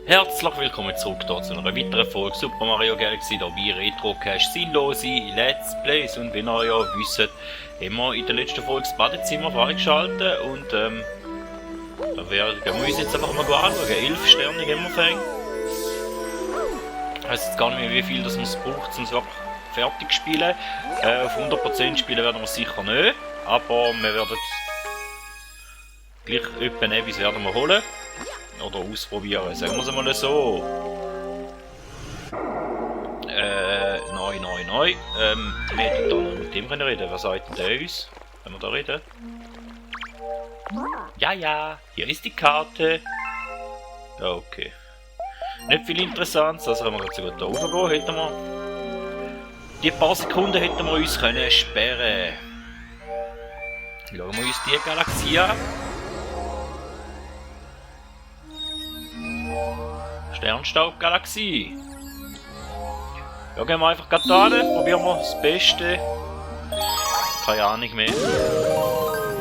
Herzlich willkommen zurück hier zu einer weiteren Folge Super Mario Galaxy, hier bei Retro-Cache sinnlose Let's Plays. Und wie ihr ja wisst, haben wir in der letzten Folge das Badezimmer freigeschaltet und da gehen wir uns jetzt einfach mal anschauen. 11 Sterne haben wir fängt. Ich weiss jetzt gar nicht mehr, wie viel das man braucht, um es wirklich fertig zu spielen. Auf 100% spielen werden wir sicher nicht, aber wir werden gleich etwas werden wir holen. Oder ausprobieren, sagen wir es mal so. Neu. Wir hätten da noch mit dem können reden. Was sagt denn der uns? Wenn wir da reden? Ja, hier ist die Karte. Ja, okay. Nicht viel Interessantes, also wenn wir jetzt so gut da raufgehen, hätten wir... Die paar Sekunden hätten wir uns können sperren. Schauen wir uns die Galaxie an. Sternstaub-Galaxie. Ja, gehen wir einfach gerade da hin, probieren wir das Beste. Keine Ahnung mehr.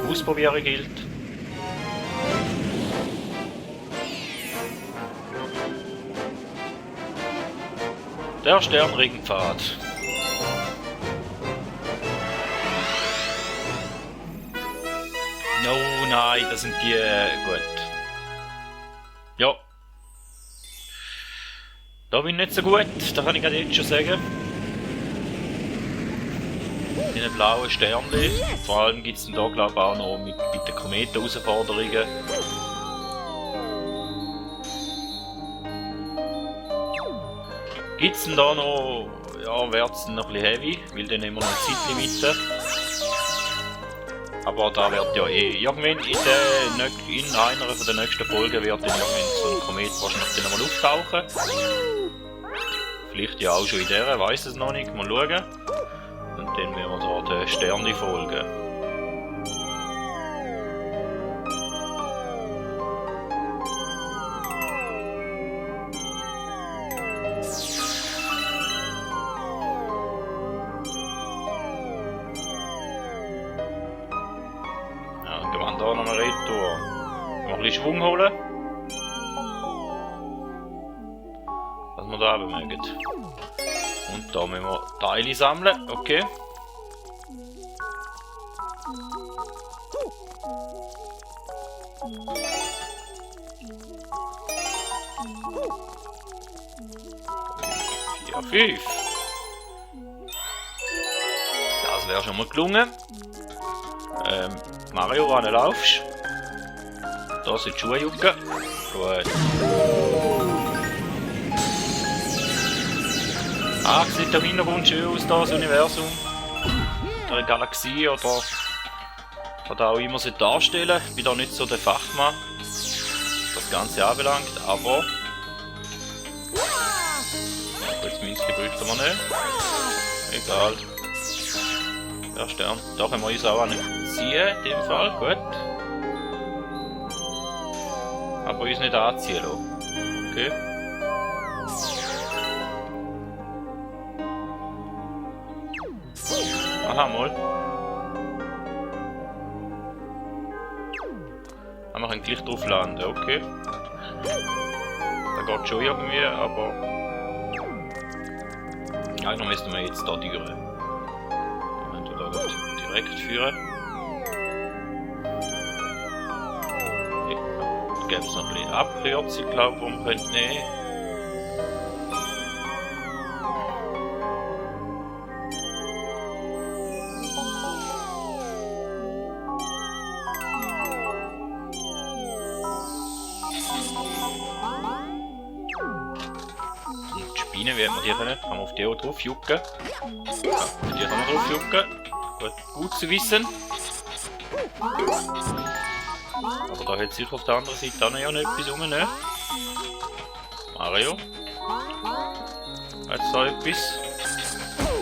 Ausprobieren gilt. Der Sternregenpfad. Oh nein, das sind die... gut. Ja. Da bin ich nicht so gut, da kann ich gerade jetzt schon sagen. Die blauen Sterne. Vor allem gibt es da glaube ich auch noch mit den Kometen-Herausforderungen. Gibt es denn da noch, ja, wird es noch ein bisschen heavy, weil dann immer noch eine Zeitlimite. Aber da wird ja irgendwann in einer von der nächsten Folgen wird dann irgendwann so ein Komet wahrscheinlich nochmal auftauchen. Vielleicht ja auch schon in der, weiss es noch nicht, mal schauen. Und dann werden wir da den Sterne folgen. Ja, dann gehen wir da nochmal retour. Noch ein bisschen Schwung holen. Was wir da haben mögen. Und da müssen wir Teile sammeln, okay. Ja, 5. Das wäre schon mal gelungen. Mario, wann du laufst? Da sind die Schuhe jucken. Gut. Ah, sieht im Hintergrund schön aus, das Universum. Oder eine Galaxie oder was auch immer sie darstellen. Ich bin da nicht so der Fachmann, das Ganze anbelangt, aber... Jetzt Minski bräuchten wir nicht. Egal. Der Stern. Da können wir uns auch nicht ziehen, in dem Fall. Gut. Aber uns nicht anziehen lassen. Okay. Aha, mal. Wir können gleich drauf landen, okay. Da geht schon irgendwie, aber... Eigentlich müssten wir jetzt da durch. Wenn du da direkt führen. Da gäbe es noch ein bisschen Abkürzung, glaube ich, wo man könnte nehmen. Wie hat man die können? Kann man auf die auch drauf jucken? Ja, auf die kann man drauf jucken. Gut zu wissen. Aber da hat sicher auf der anderen Seite auch noch etwas rum, ne? Mario? Jetzt da etwas?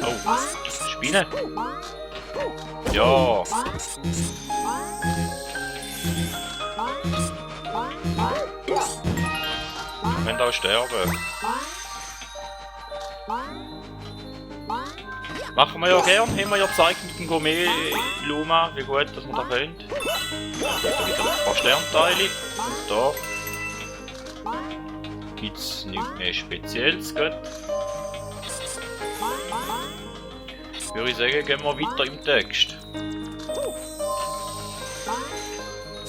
Oh, Spinne! Ja! Wir können auch sterben. Machen wir ja gern, haben wir ja gezeigt mit dem Gourmet Luma, wie gut dass wir da können. Da wieder ein paar Sternteile. Und da. gibt es nichts mehr Spezielles. Gut. Würde ich sagen, gehen wir weiter im Text.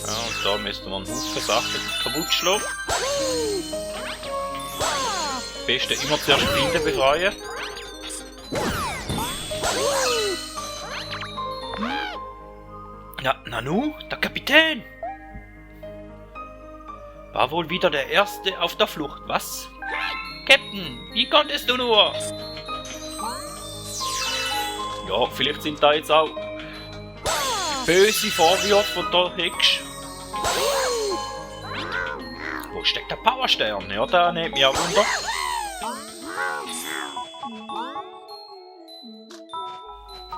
Ja, und da müssten wir einen Haufen Sachen kaputt schlagen. Am besten immer zuerst die Finden befreien. Ja, Nanu, der Kapitän! War wohl wieder der Erste auf der Flucht, was? Captain, wie konntest du nur? Ja, vielleicht sind da jetzt auch böse Vorwürfe von der Hex. Wo steckt der Powerstern? Ja, der nimmt mich auch wunder.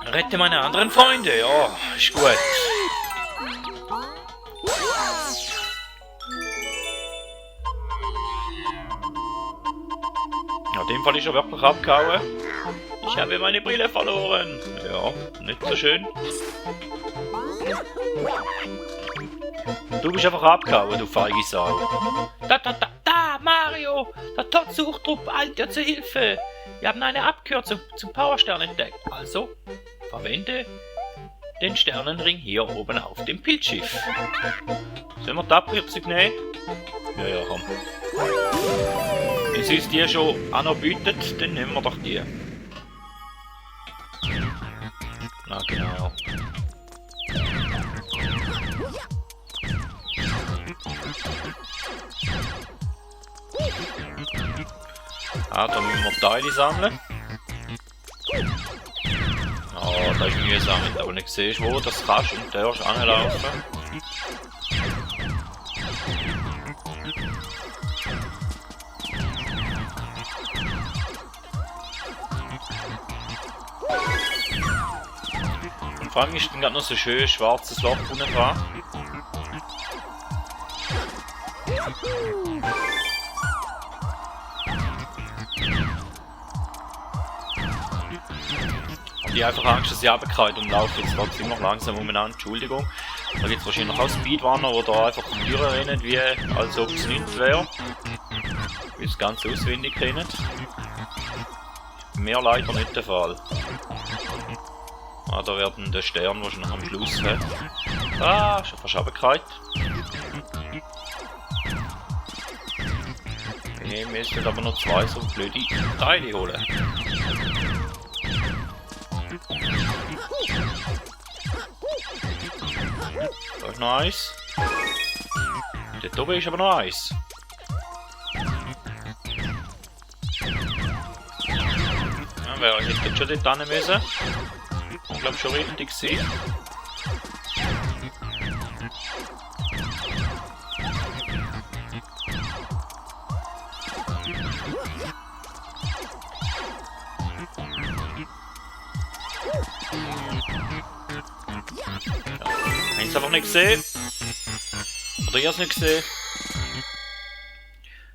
Rette meine anderen Freunde, ja, ist gut. Ja, in dem Fall ist er wirklich abgehauen. Ich habe meine Brille verloren. Ja, nicht so schön. Du bist einfach abgehauen, du feige Sau. Da, Mario! Der Todd-Suchtrupp eilt dir zur Hilfe. Wir haben eine Abkürzung zum Powerstern entdeckt. Also, verwende den Sternenring hier oben auf dem Pilzschiff. Sollen wir die Abkürzung nehmen? Ja, komm. Wenn sie uns die schon anbietet, dann nehmen wir doch die. Na genau. Ah, da müssen wir Teile sammeln. Oh, das ist mühsam, wenn du aber nicht siehst, wo das kannst und darfst anlaufen. Und vor allem ist dann gerade noch so ein schönes schwarzes Loch unten dran. Ich habe einfach Angst, dass ich runtergehe und laufe jetzt gerade ziemlich langsam umeinander. Entschuldigung. Da gibt es wahrscheinlich auch Speedrunner, die da einfach die Türen rennen, wie als ob es nichts wäre. Wie es ganz auswendig kennen. Mehr leider nicht der Fall. Ah, da werden der Stern wahrscheinlich am Schluss hat. Ah, schon fast runtergefallen. Wir müssen aber noch 2 so blöde Teile holen. Da ist noch eins. Dort oben ist aber noch eins. Ja, wer hätte jetzt schon dort hin müssen? Ich glaube schon richtig gesehen. Ich habe es einfach nicht gesehen. Oder ich habe es nicht gesehen.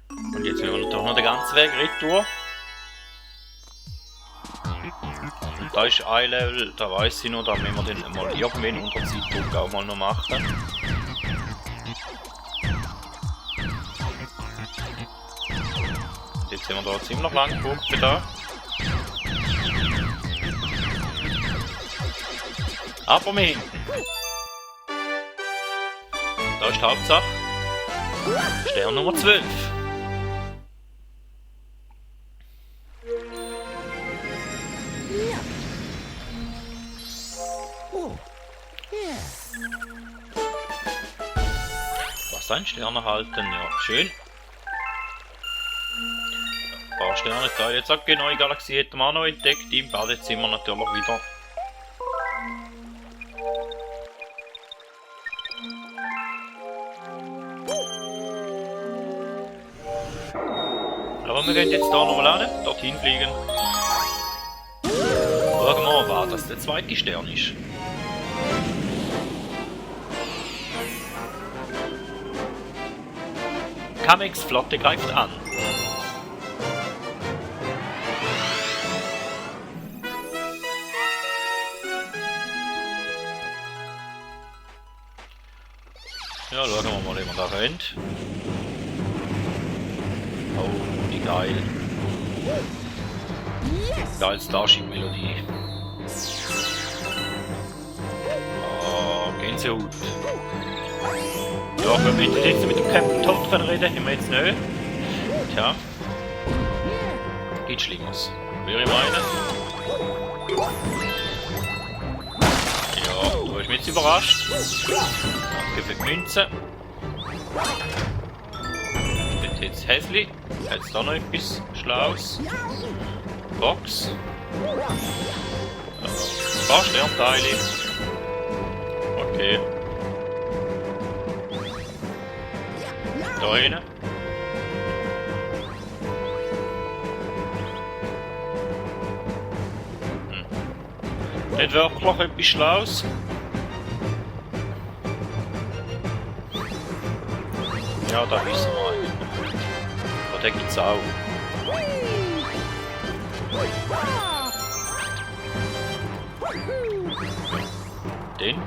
Und jetzt müssen wir natürlich noch den ganzen Weg retour. Und da ist ein Level, da weiss ich noch, da müssen wir dann mal irgendwann unter Zeitdruck auch mal noch machen. Und jetzt sind wir da ziemlich lang geguckt für da. Aber wir hinten. Da ist die Hauptsache. Stern Nummer 12. Was, ein Stern erhalten? Ja, schön. Ein paar Sterne da. Jetzt auch eine neue Galaxie hätten wir auch noch entdeckt. Im Badezimmer natürlich wieder. Aber wir können jetzt da nochmal hin, dorthin fliegen. Schauen wir mal, was der zweite Stern ist. Kamex Flotte greift an. Ja, schauen wir mal, wie wir da rennt. Oh. geil. Geil Starship-Melodie. Oh, Gänsehaut. Ja, wir müssen jetzt mit dem Captain Todd reden, haben wir jetzt nicht. Tja. Geht Schlimmeres. Würde ich meinen. Ja, du hast mich jetzt überrascht. Danke für die Münze. Dort jetzt Häsli. Hat es da noch etwas Schlaues? Box. Ein paar Sternteile. Okay. Da hinten. Nicht wirklich etwas Schlaues. Ja, da wissen wir eigentlich. Und den gibt's auch. Den?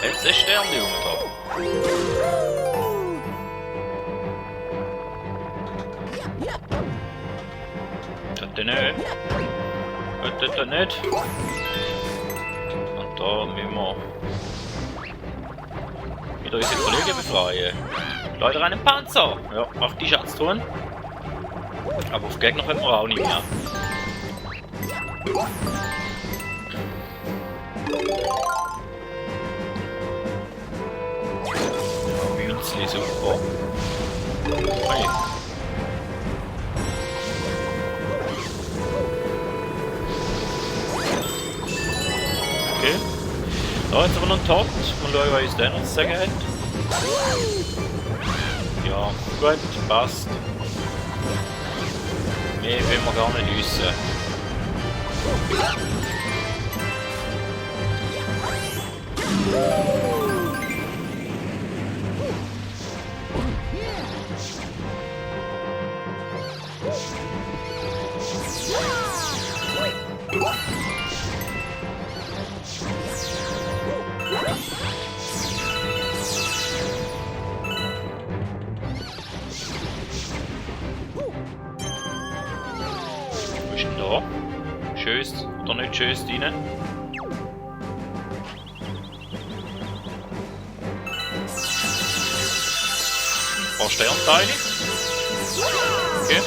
Jetzt ein Sternli unter. Das nicht. Das nicht. Und da müssen wir wieder unsere Kollegen befreien. Leider einen Panzer. Ja, macht die Schatztruhen. Aber auf Gegner können wir auch nicht mehr. Ja, Münzli, super. Hey. Okay. Da jetzt aber noch ein Tod. Mal schauen, was uns der noch zu sagen hat. Ja, gut, passt. Mehr will man gar nicht wissen. Was ist denn da? Schöst oder nicht schöst rein? Ein paar Sternteile. Okay.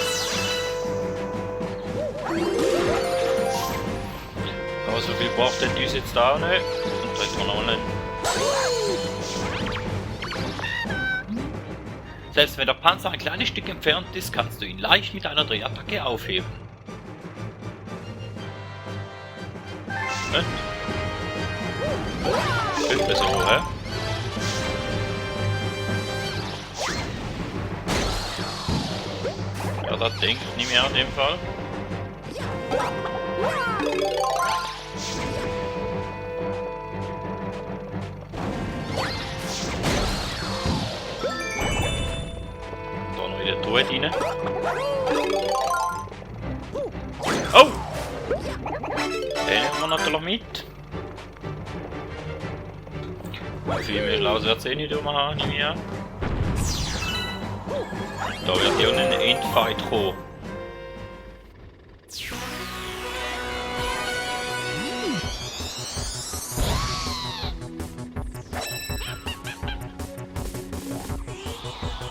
Aber so viel braucht denn uns jetzt auch nicht. Und da hätten wir noch einen. Selbst wenn der Panzer ein kleines Stück entfernt ist, kannst du ihn leicht mit einer Drehattacke aufheben. Nicht? Ist so, hä? Ja, das denkt nicht mehr in dem Fall. Da noch wieder Truhe rein. Oh! Den nehmen wir natürlich mit. Viel mehr Schlaus wird es eh nicht haben, nicht mehr. Da wird ja ein Endfight kommen.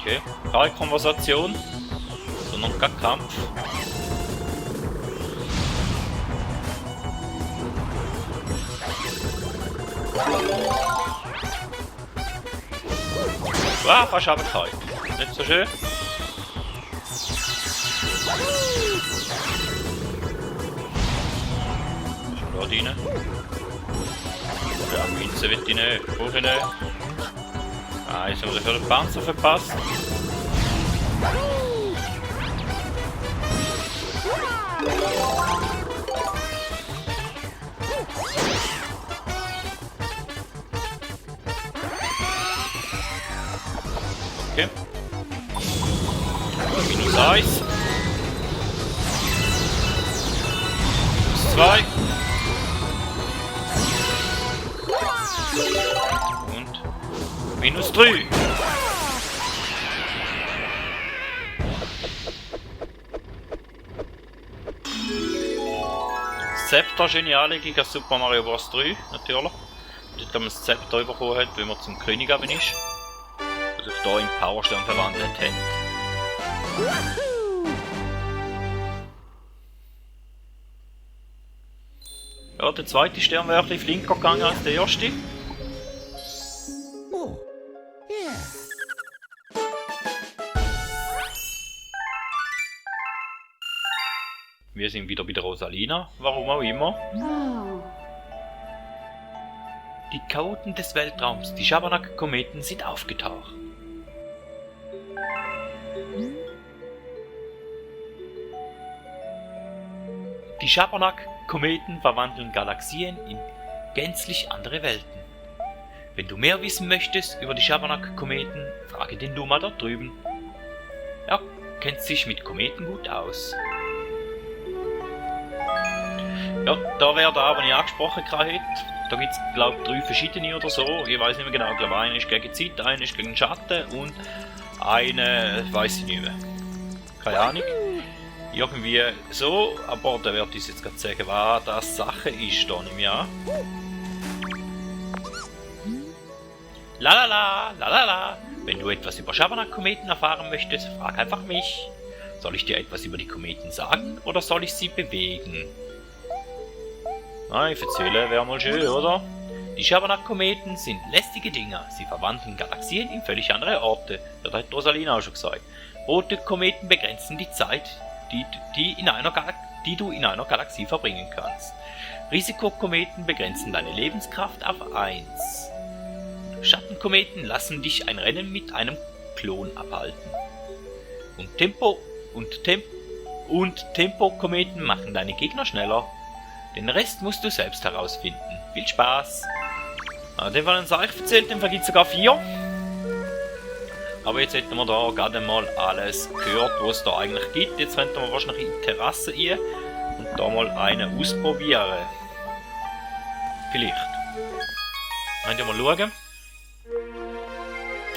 Okay, keine Konversation, sondern gar Kampf. Ah, fast runtergefallen. Nicht so schön. Da rein. Ja, Münze will ich nicht. Brauche ich nicht. Ah, jetzt haben wir für den Panzer verpasst. Okay. Minus 1. Minus 2. Und minus 3. Zepter genial gegen Super Mario Bros. 3, natürlich. Dort man das Zepter bekommen hat, wenn man zum König eben ist. Das sich hier in Powerstern verwandelt hat. Ja, der zweite Stern wäre ein bisschen flinker gegangen als der erste. Wir sind wieder bei der Rosalina, warum auch immer. Die Chaoten des Weltraums, die Schabernack-Kometen, sind aufgetaucht. Die Schabernack-Kometen verwandeln Galaxien in gänzlich andere Welten. Wenn du mehr wissen möchtest über die Schabernack-Kometen, frage den Luma dort drüben. Er kennt sich mit Kometen gut aus. Ja, da wäre der aber nicht angesprochen gerade. Da gibt es, glaube ich, 3 verschiedene oder so. Ich weiß nicht mehr genau. Ich glaube, einer ist gegen Zeit, einer ist gegen Schatten und eine weiß ich nicht mehr. Keine Ahnung. Irgendwie so, aber der wird uns jetzt gerade sagen, was das Sache ist, da nehme ich an. Lalala, lalala. Wenn du etwas über Schabernack-Kometen erfahren möchtest, frag einfach mich. Soll ich dir etwas über die Kometen sagen oder soll ich sie bewegen? Na, ich erzähle, wäre mal schön, oder? Die Schabernack-Kometen sind lästige Dinger. Sie verwandeln Galaxien in völlig andere Orte. Das hat Rosalina auch schon gesagt. Rote Kometen begrenzen die Zeit, die du in einer Galaxie verbringen kannst. Risikokometen begrenzen deine Lebenskraft auf 1. Schattenkometen lassen dich ein Rennen mit einem Klon abhalten. Und Tempokometen machen deine Gegner schneller. Den Rest musst du selbst herausfinden. Viel Spaß! In dem Fall ein Seich erzählt, dem gibt es sogar 4. Aber jetzt hätten wir da gerade mal alles gehört, was es da eigentlich gibt. Jetzt könnten wir wahrscheinlich in die Terrasse rein und da mal einen ausprobieren. Vielleicht. Könnt ihr mal schauen,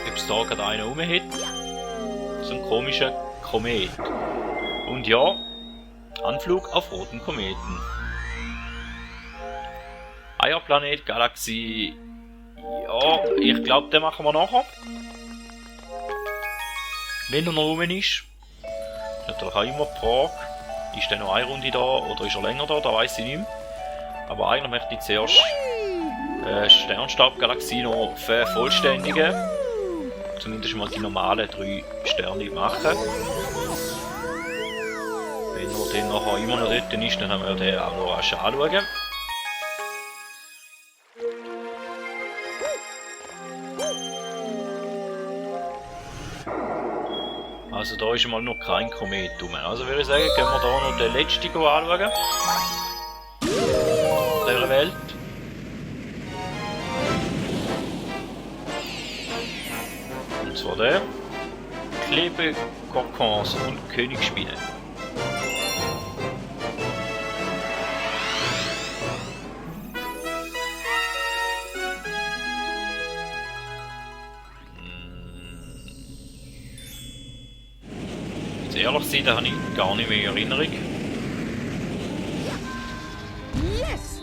ob es da gerade einen rum hat. So ein komischer Komet. Und ja, Anflug auf roten Kometen. Eierplanet, Galaxie. Ja, ich glaube, den machen wir nachher. Wenn er noch rum ist. Natürlich auch immer die Frage, ist der noch eine Runde da oder ist er länger da? Da weiß ich nicht mehr. Aber eigentlich möchte ich zuerst Sternstab-Galaxie noch vervollständigen. Zumindest mal die normalen 3 Sterne machen. Wenn er dann nachher immer noch dort ist, dann haben wir den auch noch anschauen. Also da ist mal noch kein Komet rum. Also würde ich sagen, können wir da noch den letzten anschauen. Der Welt. Und zwar der. Klebekokons und Königsspinnen. Ehrlich sein, da habe ich gar nicht mehr Erinnerung. Yes.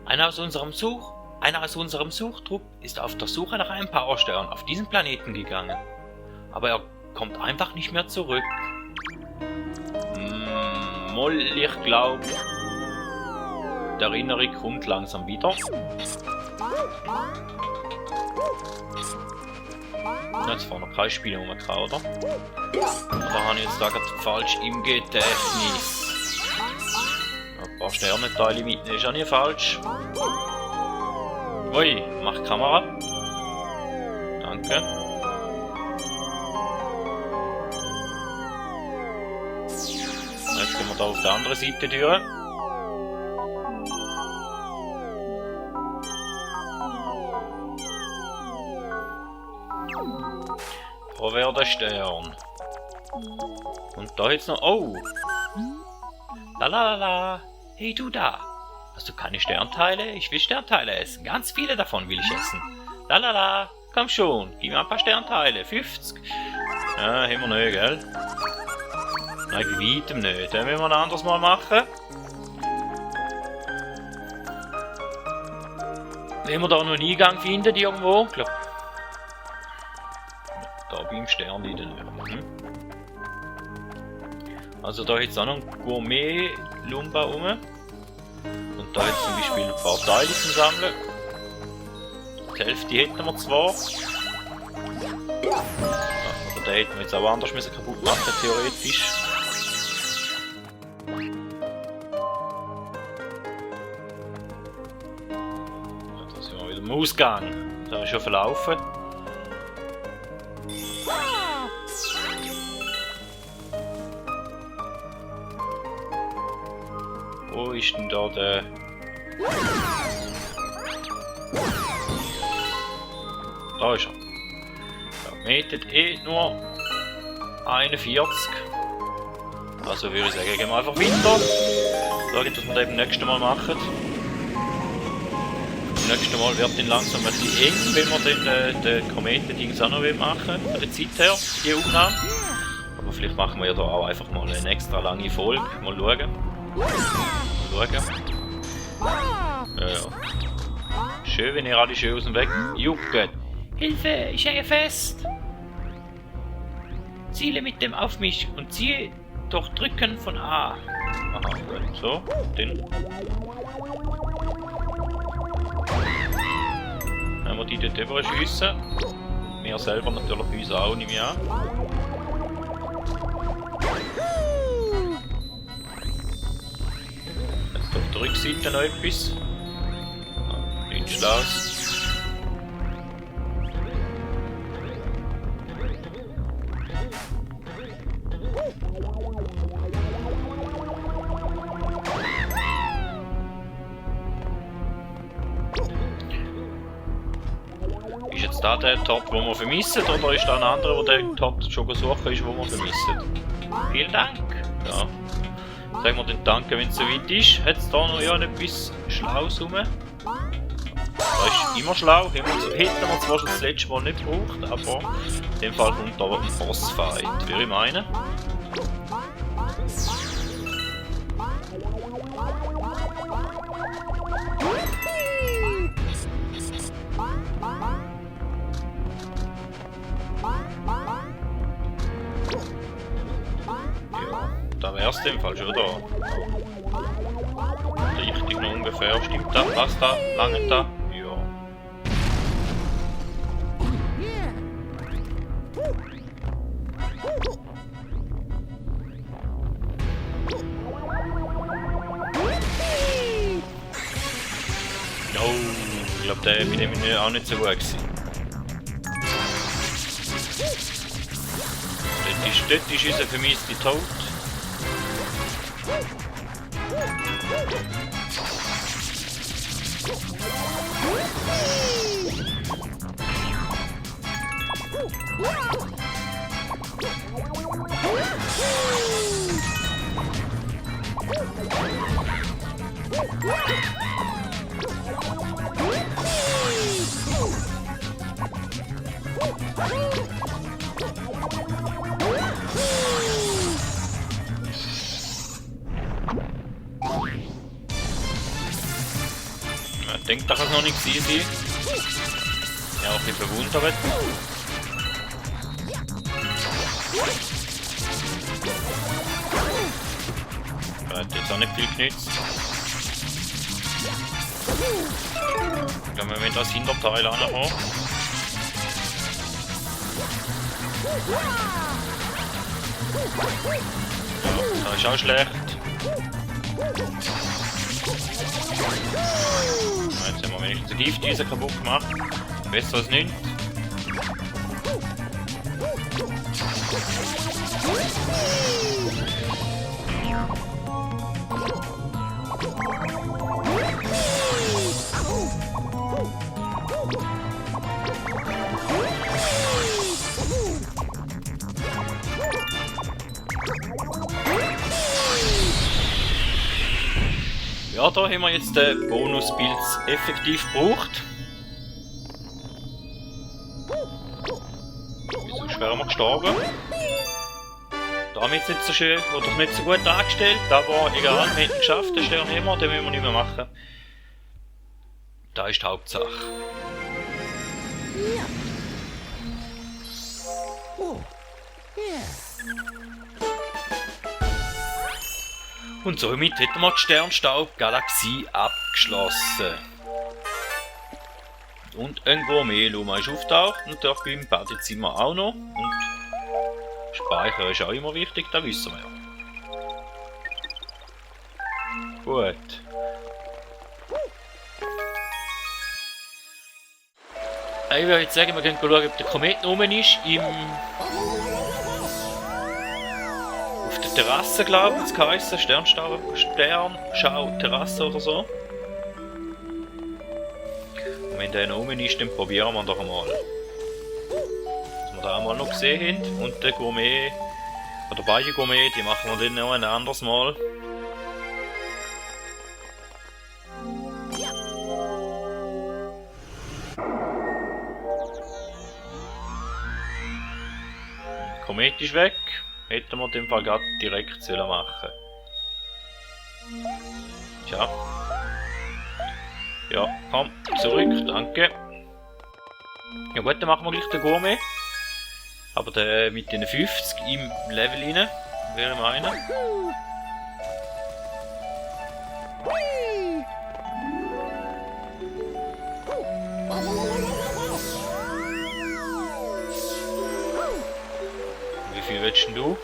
Einer aus unserem Suchtrupp ist auf der Suche nach einem Powerstern auf diesen Planeten gegangen. Aber er kommt einfach nicht mehr zurück. Ich glaube, die Erinnerung kommt langsam wieder. Jetzt war noch kein Spiel rumgekommen, oder? Oder habe ich jetzt da gerade falsch im Gedächtnis? Ein paar Sterneteile mitnehmen ist auch nicht falsch. Ui, mach Kamera. Danke. Jetzt gehen wir da auf der anderen Seite durch. Da wäre der Stern. Und da jetzt noch... Oh! Lalalala! Hey du da! Hast du keine Sternteile? Ich will Sternteile essen. Ganz viele davon will ich essen. Lalala! Komm schon, gib mir ein paar Sternteile. 50. Ja, haben wir nicht, gell? Nein, bei weitem nicht. Dann müssen wir ein anderes Mal machen. Wenn wir da noch einen Eingang finden irgendwo, glaub. Da beim Stern in der Nähe. Also da jetzt auch noch ein Gourmet-Lumba rum. Und da jetzt zum Beispiel ein paar Teile zum Sammeln. Die Hälfte hätten wir zwar. Ja, aber den hätten wir jetzt auch anders müssen kaputt machen, theoretisch. Ja, da sind wir wieder im Ausgang. Da haben wir schon verlaufen. Wo ist denn da der... Da ist er. Ja, wir hätten eh nur 41. Also würde ich sagen, gehen wir einfach weiter. Schauen, was wir das beim nächsten Mal machen. Beim nächsten Mal wird dann langsam ein bisschen eng, wenn wir dann den Kometen-Dings auch noch machen wollen, von der Zeit her, die Aufnahme. Aber vielleicht machen wir ja da auch einfach mal eine extra lange Folge. Mal schauen. Ja. Schön, wenn ihr alle schön aus dem Weg juckt. Hilfe, ich hänge fest! Ziele mit dem auf mich und ziehe durch Drücken von A. Aha, gut. So, den. Wenn wir die dort überschiessen. Wir selber natürlich bei uns auch nicht mehr. Jetzt auf der Rückseite noch etwas. Nichts Schlaues. Ist jetzt da der Top, den wir vermissen, oder ist da ein anderer, der den Top schon gesucht ist, den wir vermissen? Vielen Dank! Ja. Sagen wir den Danke, wenn es soweit ist. Hat es da noch ja etwas Schlaues rum? Das ist immer schlau, hätten wir zwar schon das letzte Mal nicht gebraucht, aber in dem Fall kommt da ein Bossfight, würde ich meinen. Da wär's in dem Fall schon da. Richtig noch ungefähr. Stimmt das? Passt da? Lange da? Ja. Oh, ich glaube, der bei dem auch nicht so gut gewesen. Dort ist unser vermisster tot. Ich denke, das kann noch nicht gewesen sein. Ja, auch ein bisschen verwundert. Hat jetzt auch nicht viel genützt. Ich glaube, wir wollen das Hinterteil auch noch haben. Ja, das ist auch schlecht. Jetzt haben wir wenigstens die Giftdüse kaputt gemacht. Besser als nichts. Ja, da haben wir jetzt den Bonuspilz effektiv gebraucht. wären wir gestorben. Da haben wir jetzt nicht so schön oder nicht so gut angestellt, aber egal, wir haben es geschafft, den Stern immer, den müssen wir nicht mehr machen. Da ist die Hauptsache. Ja. Oh. Yeah. Und somit hätten wir die Sternstaub-Galaxie abgeschlossen. Und ein Gourmet-Luma ist auftaucht und dort beim Badezimmer auch noch. Und Speicher ist auch immer wichtig, das wissen wir ja. Gut. Ich würde jetzt sagen, wir können schauen, ob der Komet rum ist. Auf der Terrasse, glaube ich, das heisst Sternschau-Terrasse oder so. Und wenn der noch rum ist, dann probieren wir doch einmal. Dass wir da einmal noch gesehen haben. Und der Gourmet, oder beide Gourmet, die machen wir dann noch ein anderes Mal. Komet ist weg, hätten wir den Fall gerade direkt machen. Tja. Ja, komm, zurück, danke. Ja gut, dann machen wir gleich den Gourmet. Aber der mit den 50 im Level rein, wäre meiner. Wie viel willst denn du?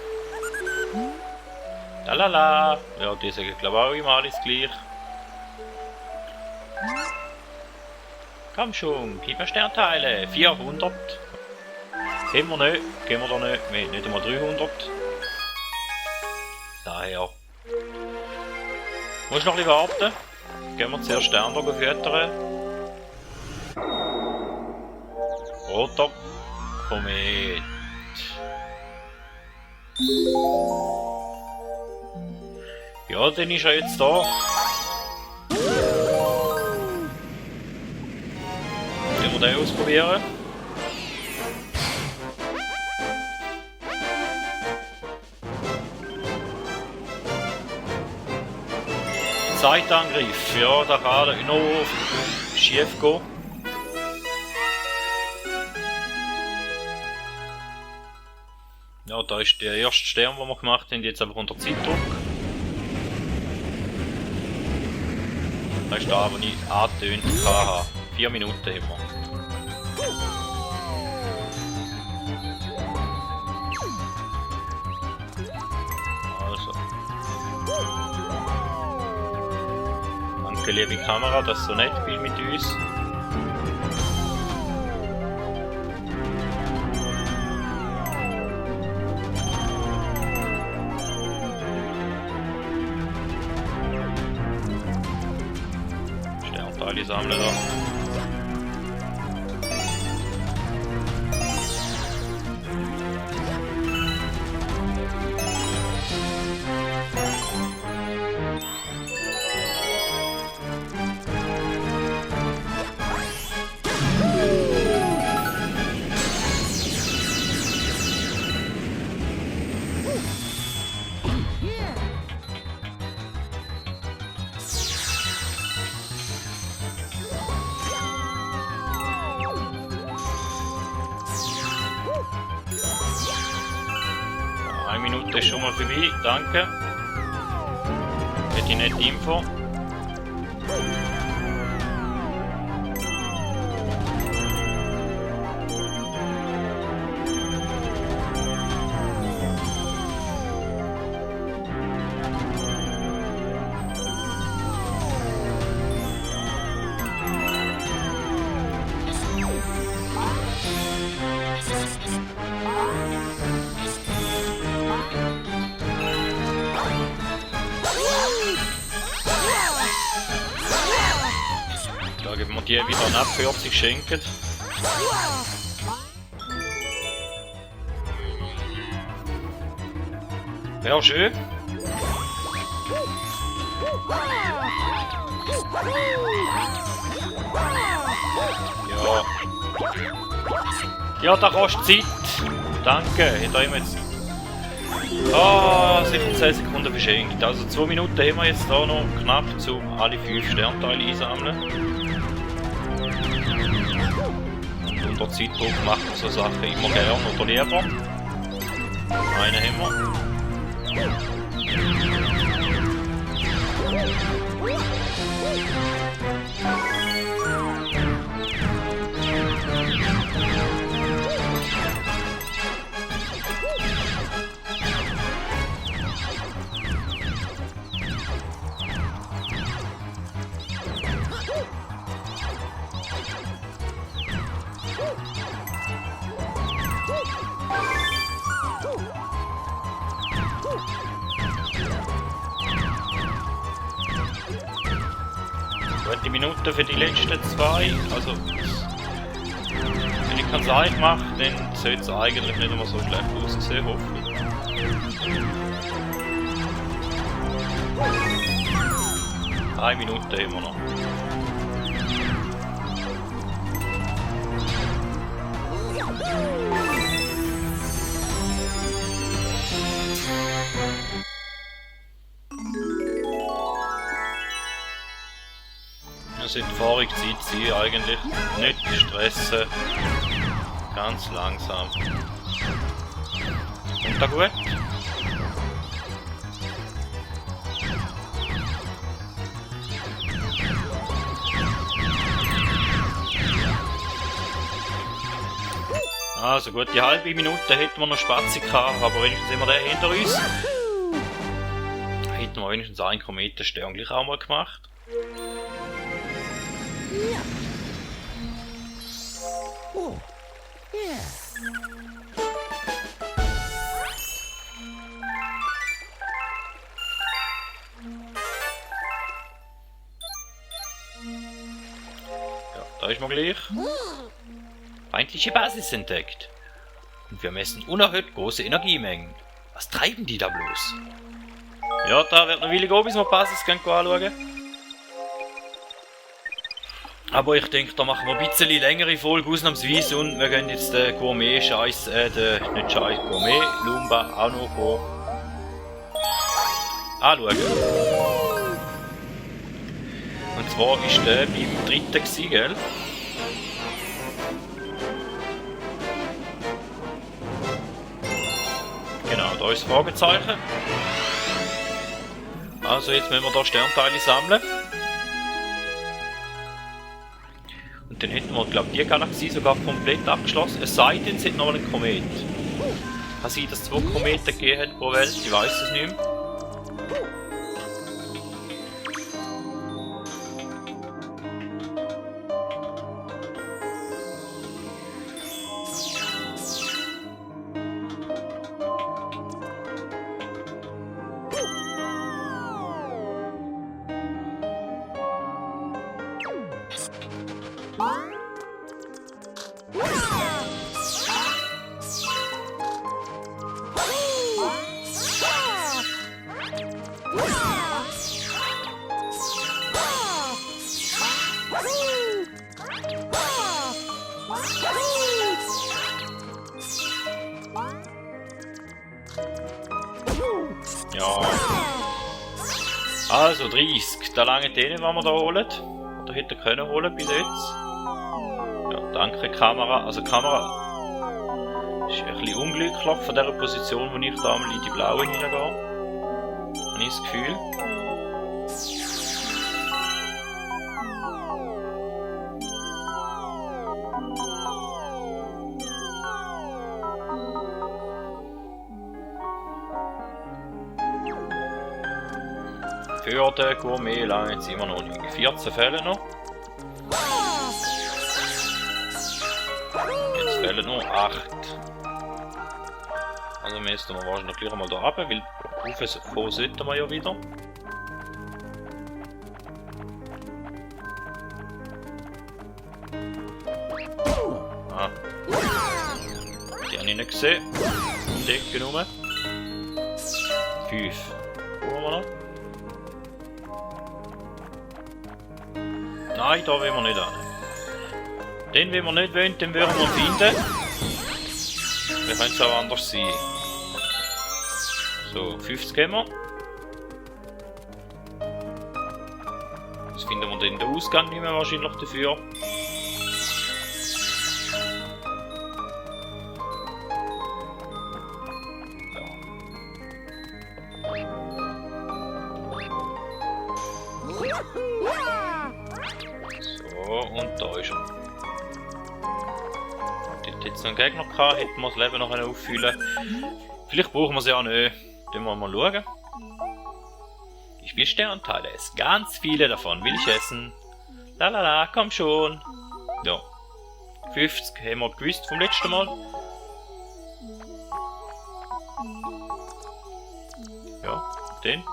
Lalala! Ja, die sagen glaube ich auch immer alles gleich. Komm schon, gib mir Sternteile! 400! Gehen wir nicht, gehen wir da nicht, wir haben nicht einmal 300. Daher. Muss noch ein bisschen warten. Gehen wir zuerst Sternberg füttern. Roter Komet. Ja, dann ist er jetzt da. Können wir den ausprobieren? Zeitangriff, ja, da kann er noch schief gehen. Ja, da ist der erste Stern, den wir gemacht haben, jetzt einfach unter Zeitdruck. Das ist da, wo ich angetönt habe. 4 Minuten haben wir. Also. Danke, liebe Kamera, dass du so nett bist mit uns. Sternteile sammeln da. Eine Minute ist schon mal vorbei, danke. Für die nette Info. Da geben wir die wieder ab 40 schenken. Ja, schön. Ja. Ja, da kostet Zeit. Danke, hat er ihm jetzt... Ah, sicher 10 Sekunden verschenkt. Also 2 Minuten haben wir jetzt da noch knapp, um alle 5 Sternteile einsammeln. Und unter Zeitdruck macht man so Sachen immer gern oder lieber. Einen haben wir. Die Minuten für die letzten 2, also wenn ich es eigentlich mache, dann sollte es eigentlich nicht immer so schlecht aussehen, hoffe ich. Drei Minuten immer noch. Die Fahrungszeit sie eigentlich nicht stressen, ganz langsam. Kommt da gut? Also gut, die halbe Minute hätten wir noch Spazi gehabt, aber wenigstens haben wir den hinter uns. Hätten wir wenigstens einen Kometenstern gleich auch mal gemacht. Yeah. Oh, yeah. Ja, da ist man gleich. Feindliche Basis entdeckt. Und wir messen unerhört große Energiemengen. Was treiben die da bloß? Ja, da wird noch willig bis wir die Basis anschauen. Aber ich denke, da machen wir ein bisschen längere Folge ausnahmsweise und wir gehen jetzt den Gourmet-Scheiß, nicht Scheiß, Gourmet-Lumba auch noch anschauen. Und zwar ist der beim dritten gewesen, gell? Genau, da ist das Fragezeichen. Also jetzt müssen wir da Sternteile sammeln. Und dann hätten wir, glaube ich, die Galaxie sogar komplett abgeschlossen. Es sei denn, es hat noch einen Komet. Kann sein, dass es 2 Kometen gegeben hat pro Welt, ich weiß es nicht mehr. Ja. Also 30, da lange denen, was wir da holen. Oder hätte können holen bis jetzt. Ja, danke Kamera. Also Kamera ist ein bisschen unglücklich von der Position, wo ich da mal in die blaue hineingehe. Habe ich das Gefühl. Für den Gourmet lange jetzt immer noch nicht. 14 Fälle noch. Jetzt fehlen noch 8. Also müssen wir wahrscheinlich gleich mal da runter, weil raufkommen sollten wir ja wieder. Ah. Die habe ich nicht gesehen. Um die Ecke rum. 5. Wo haben wir noch? Nein, da wollen wir nicht hin. Den, wenn wir nicht wollen, den würden wir finden. Wie könnte es auch anders sein? So, 50 haben wir. Das finden wir dann in den Ausgang nicht mehr wahrscheinlich dafür. So, und da ist er. Dort hätte es noch einen Gegner gehabt, hätten wir das Leben noch auffüllen. Vielleicht brauchen wir es ja nicht. Dann wollen wir mal schauen. Ich will Sternteile essen. Ganz viele davon will ich essen. Lalala, komm schon. Ja. 50 haben wir gewusst vom letzten Mal. Ja, den.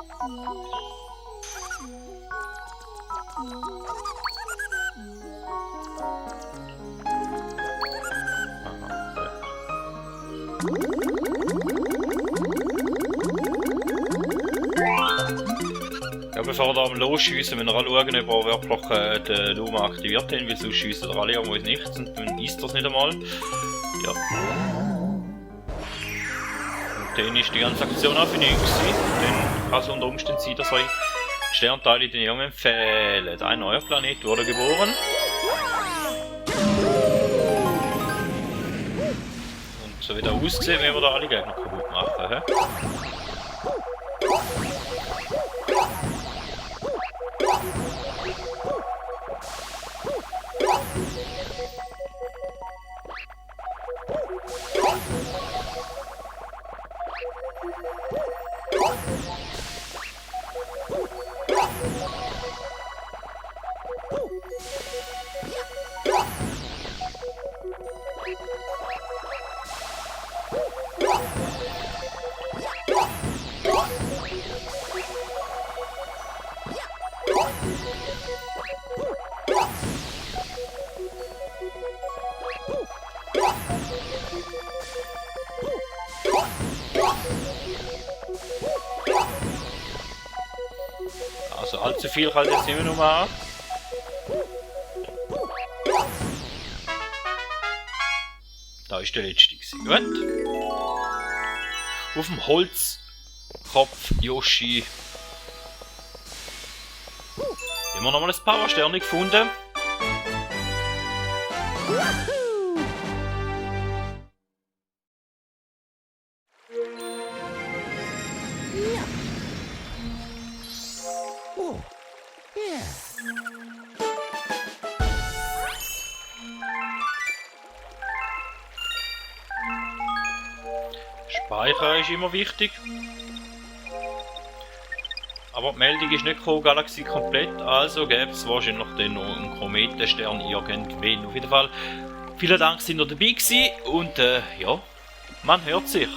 Ja, bevor wir da am Losschiessen, müssen wir auch schauen, ob wir wirklich den Luma aktiviert haben, weil sonst schiessen wir alle irgendwo ins Nichts und dann isst das nicht einmal. Ja. Und dann ist die ganze Aktion auch für nichts gewesen. Dann kann es unter Umständen sein, dass euch Sternteile den Jungen fehlen. Ein neuer Planet wurde geboren. Und so wie der aussieht, werden wir da alle Gegner kaputt machen. He? Also allzu viel kann ich jetzt nicht mehr nur machen. Da ist der letzte gewesen. Gut. Auf dem Holzkopf Yoshi haben wir nochmal ein Powerstern gefunden. Oh, yeah. Speichern ist immer wichtig. Aber die Meldung ist nicht gekommen, Galaxie komplett, also gäbe es wahrscheinlich dann noch einen Kometenstern irgendwann. Auf jeden Fall, vielen Dank, dass ihr dabei gewesen und ja, man hört sich.